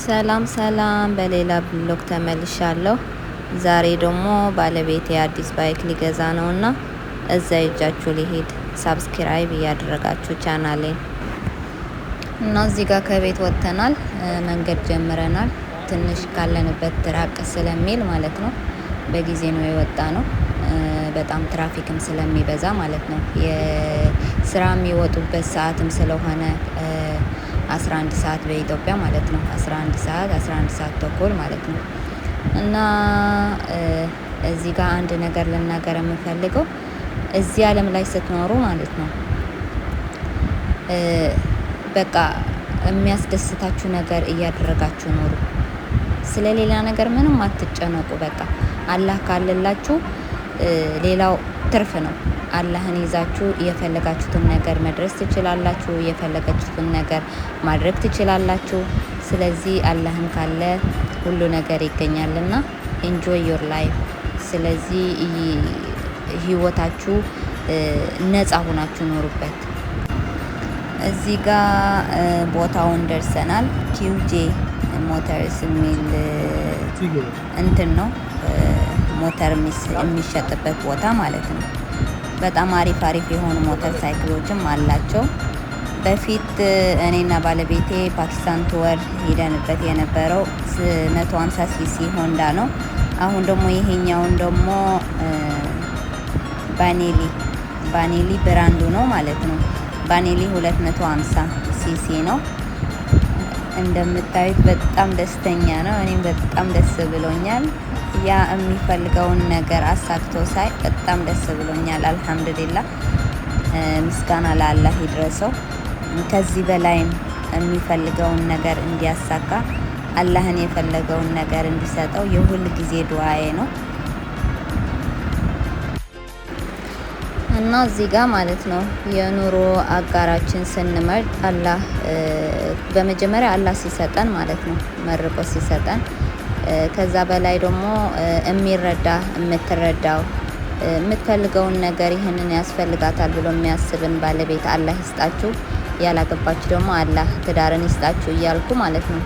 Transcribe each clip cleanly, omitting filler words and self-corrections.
ሰላም ሰላም፣ በሌላ vlog ተመልሻለሁ። ዛሬ ደግሞ ባለቤቴ አዲስ bike ሊገዛ ነውና እዛ ይዣችሁ ልሂድ። Subscribe እያደረጋችሁ ቻናሌን። እና እዚህ ጋር ከቤት ወጥተናል፣ መንገድ ጀምረናል። ትንሽ ካለንበት ራቅ ስለሚል ማለት ነው በጊዜ ነው የወጣነው። በጣም ትራፊክም ስለሚበዛ ማለት ነው። የስራ የሚወጡበት ሰዓትም ስለሆነ 11 ሰዓት በኢትዮጵያ ማለት ነው። 11 ሰዓት፣ 11 ሰዓት ተኩል ማለት ነው። እና እዚህ ጋር አንድ ነገር ልናገር የምፈልገው፣ እዚህ ዓለም ላይ ስትኖሩ ማለት ነው በቃ የሚያስደስታችሁ ነገር እያደረጋችሁ ኑሩ። ስለ ሌላ ነገር ምንም አትጨነቁ። በቃ አላህ ካለላችሁ ሌላው ትርፍ ነው። አላህን ይዛችሁ የፈለጋችሁትን ነገር መድረስ ትችላላችሁ። የፈለጋችሁትን ነገር ማድረግ ትችላላችሁ። ስለዚህ አላህን ካለ ሁሉ ነገር ይገኛልና enjoy your life። ስለዚህ ህይወታችሁ ነፃ ሆናችሁ ኖሩበት። እዚህ ጋር ቦታውን ደርሰናል። QJ Motors የሚል እንትን ነው፣ ሞተር የሚሸጥበት ቦታ ማለት ነው። በጣም አሪፍ አሪፍ የሆኑ ሞተር ሳይክሎችም አላቸው። በፊት እኔና ባለቤቴ ፓኪስታን tour ሄደንበት የነበረው 150 ሲሲ ሆንዳ ነው። አሁን ደግሞ ይሄኛውን ደግሞ ባኔሊ brand ኡ ነው ማለት ነው። ባኔሊ 250 ሲሲ ነው። እንደምታዩት በጣም ደስተኛ ነው። እኔም በጣም ደስ ብሎኛል። ያ የሚፈልገውን ነገር አሳክቶ ሳይ በጣም ደስ ብሎኛል። አልሐምዱሊላ፣ ምስጋና ለአላህ ይድረሰው። ከዚህ በላይም የሚፈልገውን ነገር እንዲያሳካ፣ አላህን የፈለገውን ነገር እንዲሰጠው የሁል ጊዜ ዱዓዬ ነው። እና እዚህ ጋር ማለት ነው የኑሮ አጋራችን ስንመርጥ አላህ በመጀመሪያ አላህ ሲሰጠን ማለት ነው፣ መርቆ ሲሰጠን፣ ከዛ በላይ ደግሞ የሚረዳ፣ የምትረዳው፣ የምትፈልገውን ነገር ይህንን ያስፈልጋታል ብሎ የሚያስብን ባለቤት አላህ ይስጣችሁ። ያላገባችሁ ደግሞ አላህ ትዳርን ይስጣችሁ እያልኩ ማለት ነው።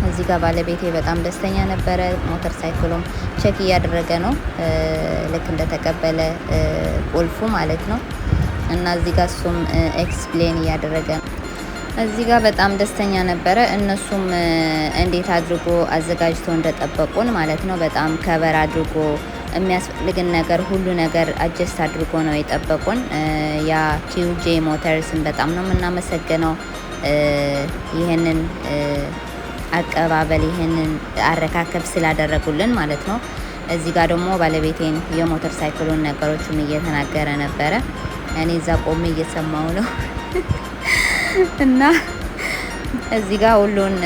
እዚህ ጋር ባለቤቴ በጣም ደስተኛ ነበረ። ሞተር ሳይክሉም check እያደረገ ነው ልክ እንደተቀበለ ቁልፉ ማለት ነው። እና እዚህ ጋር እሱም explain እያደረገ ነው። እዚህ ጋር በጣም ደስተኛ ነበረ። እነሱም እንዴት አድርጎ አዘጋጅቶ እንደጠበቁን ማለት ነው። በጣም cover አድርጎ የሚያስፈልግን ነገር ሁሉ ነገር adjust አድርጎ ነው የጠበቁን። ያ QJ Motors ን በጣም ነው የምናመሰግነው። ይህንን አቀባበል፣ ይህንን አረካከብ ስላደረጉልን ማለት ነው። እዚህ ጋር ደግሞ ባለቤቴን የሞተር ሳይክሉን ነገሮችም እየተናገረ ነበረ። እኔ እዛ ቆሜ እየሰማው ነው። እና እዚህ ጋር ሁሉን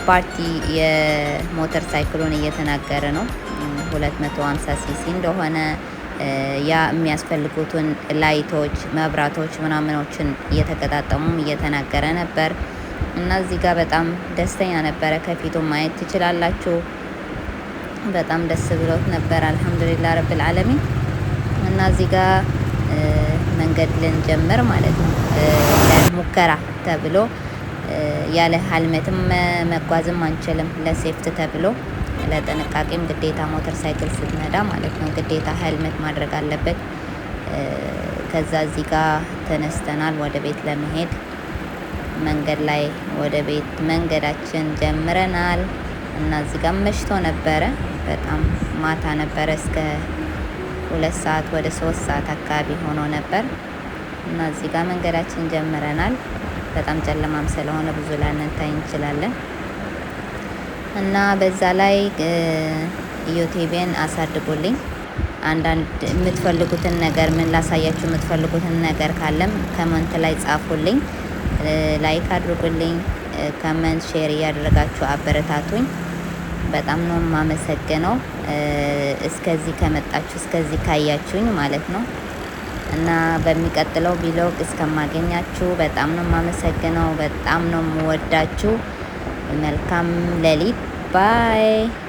part የሞተር ሳይክሉን እየተናገረ ነው። 250 ሲሲ እንደሆነ፣ ያ የሚያስፈልጉትን light ኦች፣ መብራቶች ምናምኖችን እየተገጣጠሙም እየተናገረ ነበር። እና እዚህ ጋር በጣም ደስተኛ ነበረ። ከፊቱ ማየት ትችላላችሁ። በጣም ደስ ብሎት ነበር። አልሐምዱሊላህ ረብል ዓለሚን። እና እዚህ ጋር መንገድ ልንጀምር ማለት ነው። ለሙከራ ተብሎ ያለ ሀልመትም መጓዝም አንችልም። ለ safety ተብሎ፣ ለጥንቃቄም ግዴታ ሞተር ሳይክል ስትነዳ ማለት ነው ግዴታ ሄልመት ማድረግ አለበት። ከዛ እዚህ ጋር ተነስተናል ወደ ቤት ለመሄድ። መንገድ ላይ ወደ ቤት መንገዳችን ጀምረናል። እና እዚህ ጋር መሽቶ ነበረ። በጣም ማታ ነበረ። እስከ 2 ሰዓት፣ ወደ 3 ሰዓት አካባቢ ሆኖ ነበር። እና እዚህ ጋር መንገዳችን ጀምረናል። በጣም ጨለማም ስለሆነ ብዙ ላንታይ እንችላለን። እና በዛ ላይ ዩቲዩቤን አሳድጉልኝ። አንዳንድ የምትፈልጉትን ነገር፣ ምን ላሳያችሁ የምትፈልጉትን ነገር ካለም comment ላይ ጻፉልኝ፣ like አድርጉልኝ፣ comment share እያደረጋችሁ አበረታቱኝ። በጣም ነው የማመሰግነው እስከዚህ ከመጣችሁ፣ እስከዚህ ካያችሁኝ ማለት ነው። እና በሚቀጥለው vlog እስከማገኛችሁ በጣም ነው የማመሰግነው። በጣም ነው የምወዳችሁ። መልካም ሌሊት። Bye.